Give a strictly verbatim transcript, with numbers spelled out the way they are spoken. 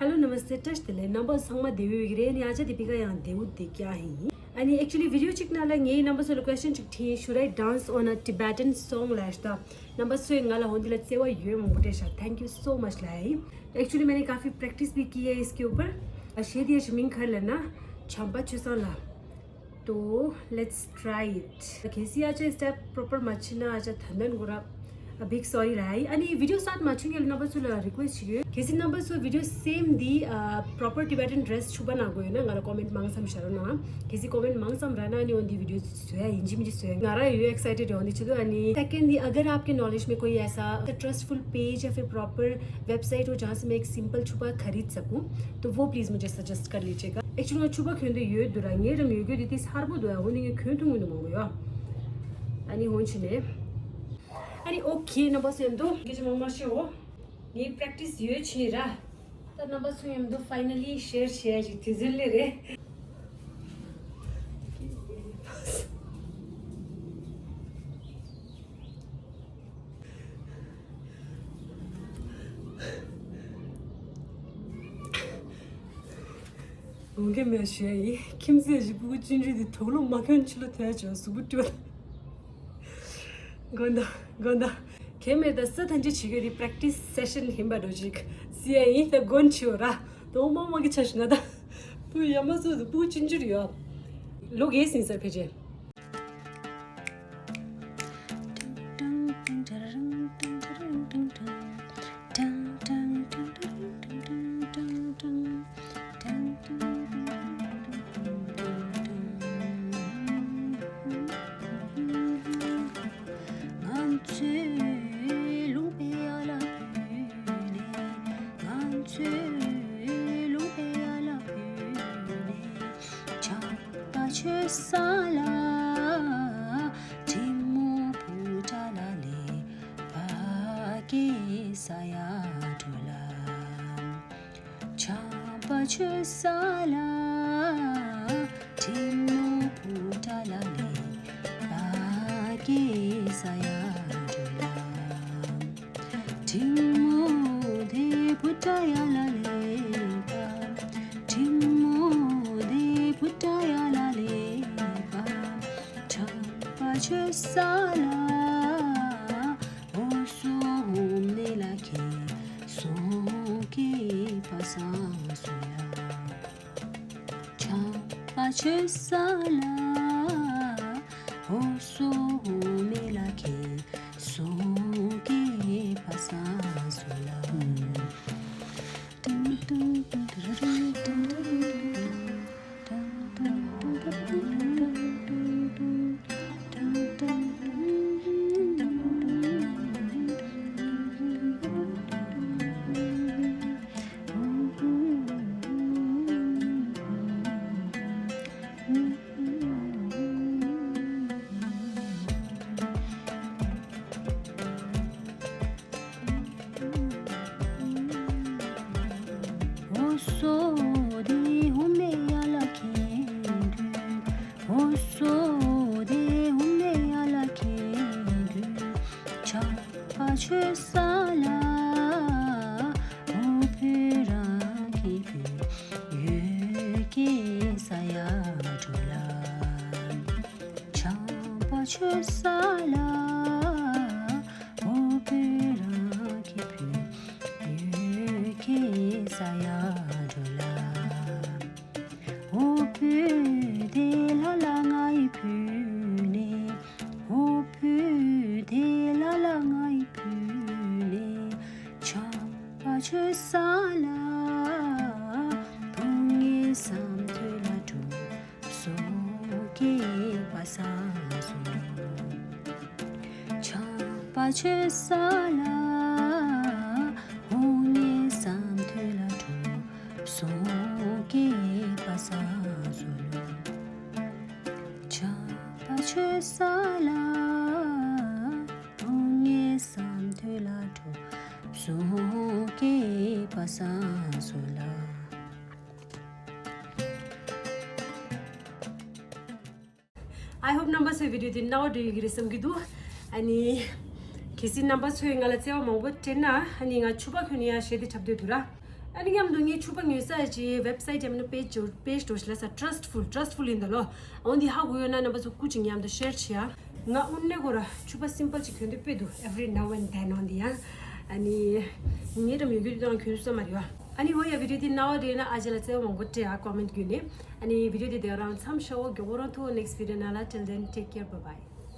Hello, नमस्ते, བཀྲ་ཤིས་བདེ་ལེགས། རྣམ་པ་ཚང་མ་བདེ་པོ་ཡོད་ཀྱི་རེད། ནི་ཨ་ཅག་དེ་པི་ཀ་ཡང་བདེ་པོ་བསྡད་ཀྱི་ཡིན། ཨ་ནི་actually video གཅིག་ནང་ལ་ངས་རྣམ་པ་ཚོ་ལ་question གཅིག་དྲིས། Should I dance on a Tibetan song ལབ་ཤག་ད། རྣམ་པ་ཚོས་ང་ལ་འོ་འདི་ལ་བརྩེ་བ་ཡོད་མང་པོ་སྤྲད་ཤག Thank you so much ལབ་ཡིན། Actually मैंने काफी प्रैक्टिस भी की है इसके ऊपर। ཨ་གཞས་དེའི་མིང་ག་རེ་ལབ་ན་བྱམས་པ་ཆོས་བཟང་ལ། तो let's try it. གལ་སྲིད་ཨ་ཅག་step proper མ་བྱས་ན་ཨ་ཅག་ད་ནན་གོ་ར། A big sorry ར། ཨ་ནི་video start མ་བྱུང་ཡས་རྣམ་པ་ཚོ་ལ་request ཞིག་ཡོད། གལ་སྲིད་རྣམ་པ་ཚོ་video same འདི་ཨ་proper Tibetan dress ཕྱུ་པ་ན་དགོས་ཡོད་ན་ང་ལ་comment མང་ཙམ་བྱ་རོགས་གནང་། གལ་སྲིད་comment མང་ཙམ་རག་ན་ཨ་ནི་འོ་འདི་video བཟོ་ཡ་ཡིན་གཅིག་མིན་གཅིག་བཟོ་ཡ། ང་རང་ཡོད་excited ཡོད་འདི་ཆེད་དུ། ཨ་ནི་second འདི་अगर आपके knowledge में कोई ऐसा trustful page या फिर proper website हो जहाँ से मैं एक simple छुपा खरीद सकूँ, तो वो प्लीज़ मुझे सजेस्ट कर लीजिएगा। Actually ང་ཕྱུ་པ་གྱོན་འདོད་ཡོད་འདུག་ར། ངའི་རམ་ཡོད་རྒྱུ་དེ་དེ་གསར་པོ་འདུག་ཨ། འོ་ནི་ངས་གྱོན་ཐུབ་མི་འདུག་མང་པོ་ཡོད། ཨ་ནི་འོན་ཆི་ནས། ཨ་ནི་okay རྣམ་པ་ཚོ་ཡིན་འདུག་སྐད་ཆ་མང་མང་བཤད་འོ། ངའི་practice ཡོད་ཆེ་ར། ད་རྣམ་པ་ཚོ་ཡིན་འདུག finally share བྱེད་ཡ་ཞིག་དེ་ཚོ་ལས་རེད། ངོ་དགེ་མེད་ཞུ་ཡ་ཡིན། ཁྱིམ་མཚེས་ཀྱི་སྤུ་གུ་གཅིག་འཇུས་དེ་དུག་ལོག་མ་གྱོན་ཕྱི་ལོགས་ཐོན་ཡ་བྱས་གཟུགས་པོ་བཀྲུས་པ། དགོན་ད་དགོན་ད། གལ་མེད་ད་ས་ཐན་ཅི་བྱེད་གི་རེད། Practice session ཡིན་པ་འགྲོ་ཅིག་ཟེར་ཡ་ཡིན། ད་དགོན་ཆི་ཡོད་ར། དོ་མ་མ་གི་ཆ་ཞུ་ན་ད། སྤུ་ཡ་མ་ཚོ་སྤུ་གཅིག་འཇུས་ཡོད། ལོ་རྒས་ཟིན་སར་ཕེ་ཅེ། ང་ཚོའི་ལུང་པའི་ཡ་ལ་བུད་ནས། ང་ཚོའི་ལུང་པའི་ཡ་ལ་བུད་ནས། ཆར་པ་ཆོད་ས་ལ། དྲིན་མོ་བུ་ཏྲ་ལ་ལེ་བ་ཀེ་ས་ཡ་འགྲོ་ལ། ཆར་པ་ཆོད་ས་ལ། དྲིན་མོ་བུ་ཏྲ་ལ་ལེ་བ་ཀེ་ས་ཡ་འགྲོ་ལ། དྲིན་མོ་དེ་བུ་ཏྲ་ཡ་ལ་ལེ་བ། དྲིན་མོ་དེ་བུ་ཏྲ་ཡ་ལ་ལེ་བ། ཆར་པ་ཆོད་ས་ལ། འོ་སོ་འོ་མེ་ལ་ཁེ་སོ་ཀེ་པ་ས་སོ་ལ། ཆར་པ་ཆོད་ས་ལ། འོ་སོ་འོ་མེ་ལ་ཁེ་སོ་ཀེ་པ་ས་སོ་ལ། འོ་སོ་དེ་འོ་མེ་ཡ་ལ་ཁེ་དུ། འོ་སོ་དེ་འོ་མེ་ཡ་ལ་ཁེ་དུ། ཆར་པ་ཆོད་ས་ལ། འོ་བོད་རང་གི་བུ་ཡོད་ཀེ་ས་ཡ་འགྲོ་ལ། ཆར་པ་ཆོད་ས་ལ། འོ་བོད་རང་གི་བུ་ཡོད་ཀེ་ས་ཡ་འགྲོ་ལ། འོ་བོད་དེ་ལ་ལ་ང་ཡི་བུད་ནས། འོ་བོད་དེ་ལ་ལ་ང་ཡི་བུད་ནས། ཆར་པ་ཆོད་ས་ལ། བུ་ངའི་ས་མཐོ་ལ་འགྲོ། སོ་ཀེ་པ་ས་སོ་ལ། ཆར་པ་ཆོད་ས་ལ། འོ་ངའི་ས་མཐོ་ལ་འགྲོ། སོ་ཀེ་པ་ས་སོ་ལ། ཆར་པ་ཆོད་ས་ལ། འོ་ངའི་ས་མཐོ་ལ་འགྲོ། སོ་ཀེ་པ་ས་སོ་ལ། I hope རྣམ་པ་ཚོའི་video དེ་རྣ་བར་འགྲོ་ཡོད་ཀྱི་རེད་བསམ་གྱི་འདུག་ཨ་ནི། གལ་སྲིད་རྣམ་པ་ཚོས་ང་ལ་བརྩེ་བ་མང་པོ་སྤྲད་ན་ཨ་ནི་ང་ཕྱུ་པ་གྱོན་ནས་ཡང་གཞས་དེ་འཁྲབ་འདོད་འདུག་ར། ཨ་ནི་མཉམ་དུ་ངའི་ཕྱུ་པ་ཉོས་ས་ཀྱི་ཝེབ་སའིཊ་ཡང་ན་པེ་ཇི་པེ་ཇི་འདྲ་ཞིག་ལ་ས་ཊྲ་སི་ཊི་ཕུལ་ཊྲ་སི་ཊི་ཕུལ་ཡིན་ད་ལོ། འོན་ཏེ་ཧ་གོ་ཡོད་ན་རྣམ་པ་ཚོ་སྐུ་མཁྱེན། མཉམ་དུ་ཤེར་བྱེད་ཡ། ང་དངོས་གནས་ཁོ་ར་ཕྱུ་པ་སིམ་པལ་ཅིག་གྱོན་དུས་དཔེ་འདུག every now and then འོན་ཏེ་ཡང་། ཨ་ནི་ངས་འགྲམ་ཡོད་རྒྱུ་དེ་དང་གྱོན་ས་མ་རེད་ཡ། ཨ་ནི་འོ་ཡ་བི་ཌི་ཡོ་དེ་རྣ་བ་འགྲིག་ན་ཨ་ཅེ་ལ་བརྩེ་བ་མང་པོ་སྤྲད་ཨ་ཀོ་མེན་ཊི་བརྒྱུད་ནས། ཨ་ནི་བི་ཌི་ཡོ་དེ་དེ་རང་མཚམས་བཞག་འོ། མགྱོགས་པོ་རང་ཐུག next video ནང་ལ། Till then, take care, bye bye.